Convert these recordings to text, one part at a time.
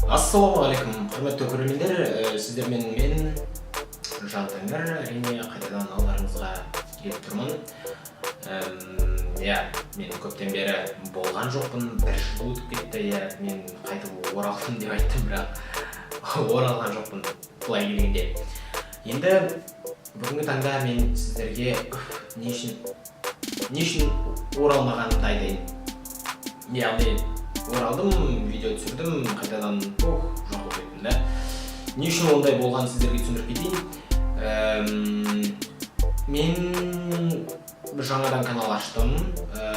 Ассалаумағалейкум, құрметті көрермендер! Сіздермен мен, Жантәңір, әрине, қайтадан алдарыңызға келіп тұрмын. Иә, мен көптен бері болған жоқпын, бір жыл өтіп кетті. Иә, мен қайтып оралдым деп айттым, бірақ оралған жоқпын былай келгенде. Енді бүгінгі таңда мен сіздерге не үшін оралмағанымды айтайын. Яғни оралдым, видео түсірдім, қайтадан ух, жоқ болып кеттім да. Не үшін ондай болғанын сіздерге түсіндіріп кетейін. Мен жаңадан канал аштым.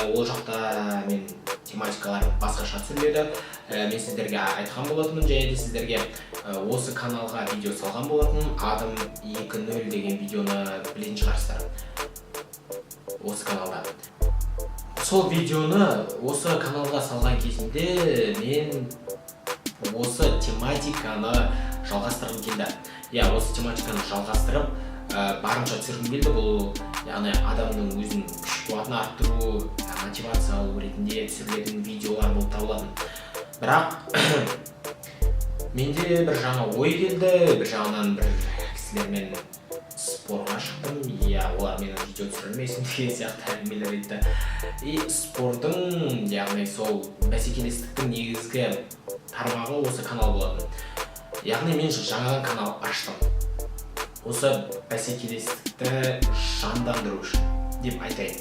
Ол жақта мен тематикалар басқаша түсіріледі. Мен сіздерге айтқан болатынмын және де сіздерге осы каналға видео салған болатынмын. Адым 2.0 деген видеоны білетін шығарсыздар осы каналда. Сол видеоны осы каналға салған кезімде мен осы тематиканы жалғастырғым келді. Иә, осы тематиканы жалғастырып, барынша түсіргім келді. Бұл, яғни, адамның өзінің күш қуатын арттыру, мотивация алу ретінде түсірілетін видеолар болып табылатын. Бірақ менде бір жаңа ой келді, бір жағынан бір кісілермен спорға шықтым. Иә, олар менің видео түсірмесін деген сияқты әңгімелер айтты. И спордың, яғни сол бәсекелестіктің негізгі тармағы осы канал болатын. Яғни мен жаңадан канал аштым осы бәсекелестікті жандандыру үшін деп айтайын.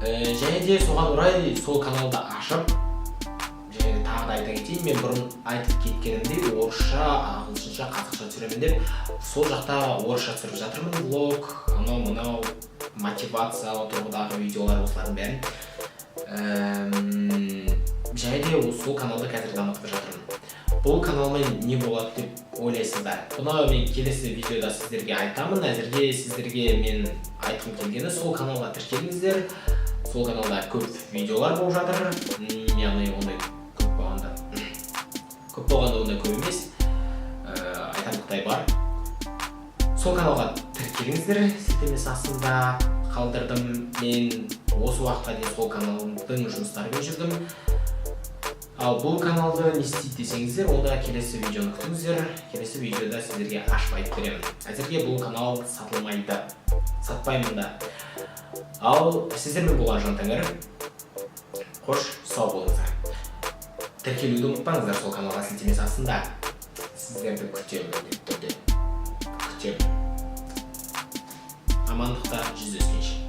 Және де соған орай сол каналды ашып, және де тағы да айта кетейін, мен бұрын айтып кеткенімдей, орысша, ағылшынша, қазақша түсіремін деп, сол жақта орысша түсіріп жатырмын. Влог, анау мынау мотивациялы тұрғыдағы видеолар, осылардың бәрін. Және де сол каналды қазір дамытып жатырмын. Бұл каналмен не болады деп ойлайсыздар? Бұны мен келесі видеода сіздерге айтамын. Әзірге сіздерге мен айтқым келгені: сол каналға тіркеліңіздер. Сол каналда көп видеолар болып жатыр. Яғни ондай көп болғанда ондай көп емес, айтарлықтай бар. Сол каналға тіркеліңіздер, сілтемесі астында қалдырдым. Мен осы уақытқа дейін сол каналдың жұмыстарымен жүрдім. Ал бұл каналды не істейді десеңіздер, онда келесі видеоны күтіңіздер. Келесі видеода сіздерге ашып айтып беремін. Әзірге бұл канал сатылмайды, сатпаймын да. Ал сіздермен болған Жантәңір. Қош, сау болыңыздар. Тіркелуді ұмытпаңыздар сол каналға, сілтемесі астында. Сіздерді күтемін, міндетті түрде күтемін. Амандықта жүздескенше.